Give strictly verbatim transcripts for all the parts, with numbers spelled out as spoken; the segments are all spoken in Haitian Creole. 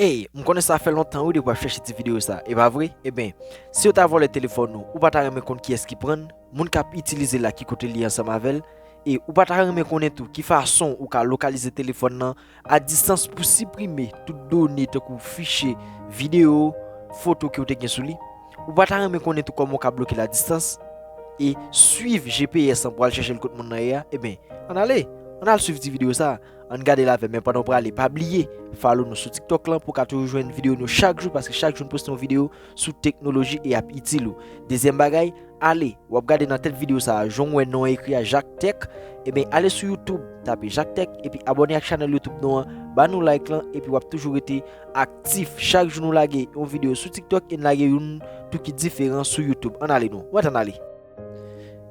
Ey, m konnen sa fè lontan wi depi w ap chèche ti videyo sa, e pa vre? Eben, si yo ta vòlè telefòn ou, ou pa ta renmen konn kiyès ki pran l, moun k ap itilize l la ki kote l ye ansanm avè l, e ou pa ta renmen konnen tou ki fason ou ka lokalize telefòn nan a distans pou siprime tout done tankou fichye, videyo, foto ke w te gen sou li? Ou pa ta renmen konnen tou kòman w ka bloke l a distans e swiv G P S lan pou al chèche l kot moun nan ye a? Eben, ann ale, ann al swiv ti videyo sa a. Ann gade l avè m, men pandan w prale, pa bliye follow nou sou TikTok lan pou w ka toujou jwenn videyo nou chak jou, paske chak jou n poste yon videyo sou teknoloji e y ap itil ou. Dezyèm bagay, ale, w ap gade nan tèt videyo sa a, jan w wè non an ekri a, Jacques Tech. Eben, ale sou YouTube, tape Jacques Tech, epi abòne ak chanèl YouTube nou an, ba nou like lan, epi w ap toujou rete aktif. Chak jou nou lage yon videyo sou TikTok e n lage youn tou ki diferan sou YouTube. Ann ale non, mwen t ann ale.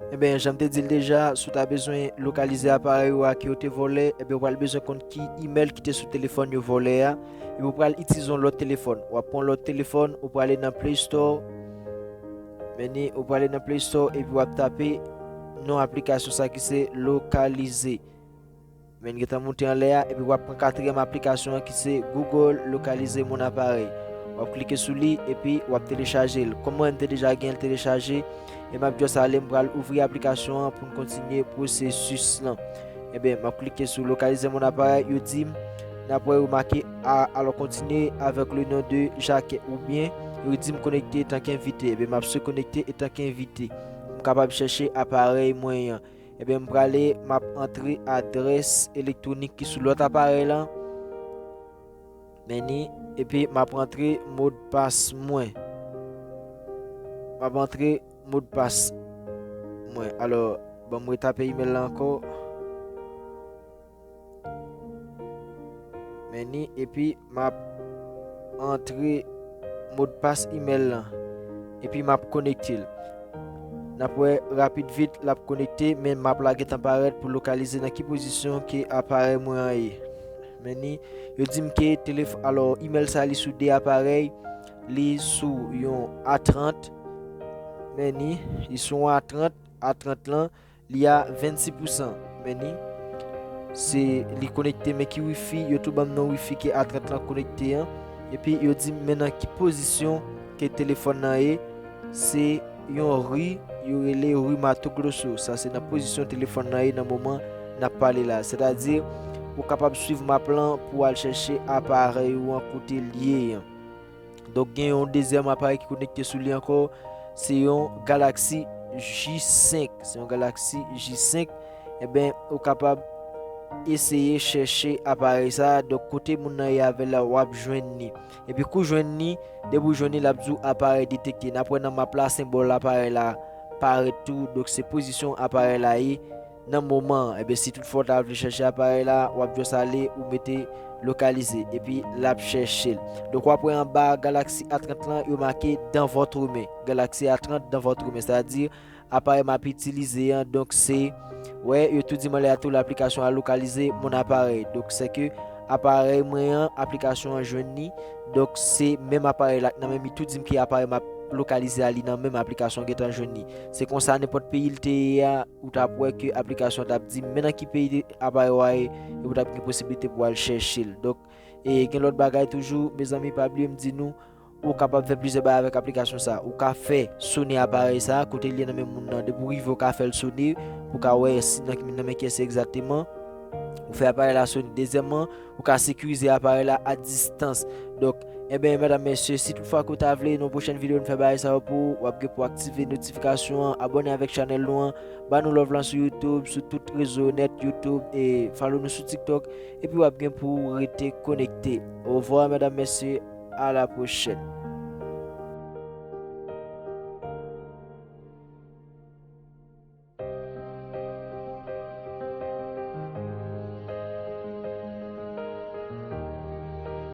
Eben, jan m te di l deja, si w ta bezwen lokalize aparèy ou a ke yo te vòlè, eben, ou pral bezwen konn ki imèl ki te sou telefòn yo vòlè a. Epi ou pral itilize yon lòt telefòn. W ap pran yon lòt telefòn, ou prale nan Play Store. Men ni, ou prale nan Play Store epi w ap tape non aplikasyon sa ki se Lokalize. Men li gentan moute anlè a, epi w ap pran katriyèm aplikasyon an ki se Google Lokalize Mon Appareil. W ap klike sou li, epi w ap telechaje l. Kòm mwen, m te deja gen l telechaje, e m ap just ale, m pral ouvri aplikasyon an pou n kontinye pwosesis lan. Eben, m ap klike sou Lokalize Mon Appareil, yo di m, n ap wè yo make a, alò continue avec le nom de Jacques, oubyen yo di m connecter en tant qu'invité. Eben, m ap se connecter en tant qu'invité. M kapab chèche aparèy mwen an. Ebyen, m prale, m ap antre adrès elektwonik ki sou lòt aparèy lan. Men ni, epi m ap antre modpas mwen. M ap antre modpas mwen. Alò, ban m retape imèl la ankò. Men ni, epi m ap antre modpas imèl lan. Epi m ap konekte l. N ap wè rapid vit l ap konekte, men m ap la gentan parèt pou lokalize nan ki pozisyon ke aparèy mwen an ye. Men ni, yo di m ke telef-, alò, imèl sa li sou de aparèy, li sou yon A trant, men ni, li sou yon A trant, A trant lan, li a vennsis pousan. Men ni, se li konekte, men ki wifi, yo tou ban m non wifi ke A trant lan konekte an. Epi yo di m men nan ki pozisyon ke telefòn nan ye, se yon ri, yo rele ri Mato Grosso. Sa se nan pozisyon telefòn nan ye nan moman n ap pale la. Sètadi, ou kapab swiv map lan pou al chèche aparèy ou an kote l ye an. Donk, gen yon dezyèm aparèy ki konekte sou li ankò, se yon Galaxy J senk. Se yon Galaxy J senk. Eben, ou kapab eseye chèche aparèy sa a. Donk, kote moun nan ye avè l la, w ap jwenn li. Epi, kou w jwenn li, depi w jwenn li, l ap di w aparèy detekte. N ap wè nan map la, senbòl aparèy la parèt tou. Donk, se pozisyon aparèy la ye nan moman an. Ebyen, si toutfwa w ta vle chèche aparèy la, w ap just ale, ou mete lokalize, epi l ap chèche l. Donk, w ap wè anba Galaxy A trant lan, yo make dans votre main. Galaxy A trant dans votre main, sètadi aparèy m ap itilize an, donk se, wè, yo tou di m anlè a tou, laplikasyon a lokalize mon aparèy. Donk, sèke aparèy mwen an, aplikasyon an jwenn li. Donk, se menm aparèy la k nan men m, li tou di m ke aparèy m ap lokalize a, li nan menm aplikasyon an gentan jwenn li. Se konsa, nenpòt peyi l te ye a, ou t ap wè ke aplikasyon an t ap di m men nan ki peyi aparèy ou a ye, epi w t ap gen posiblite pou w al chèche l. Donk, e gen lòt bagay toujou, mezanmi, pa bliye m di nou, ou kapab fè plizyè bagay avèk aplikasyon sa. Ou ka fè sone aparèy sa, kote l ye nan men moun nan. Depi w rive, ou ka fè l sone, pou w ka wè si nan, nan men kiyès egzakteman. Ou fè aparèy la sone. Dezyèmman, ou ka sekirize aparèy la a distans. Donk, enben, medam, mesye, si toutfwa ke w ta vle, nan pwochèn videyo, n fè bagay sa yo pou ou, w ap gen pou aktive notifikasyon an, abòne avèk chanèl nou an, ba nou love lan sou YouTube, sou tout rezo nèt, YouTube, e follow nou sou TikTok, epi w ap gen pou w rete konekte. Au revoir, medam, mesye, à la prochaine.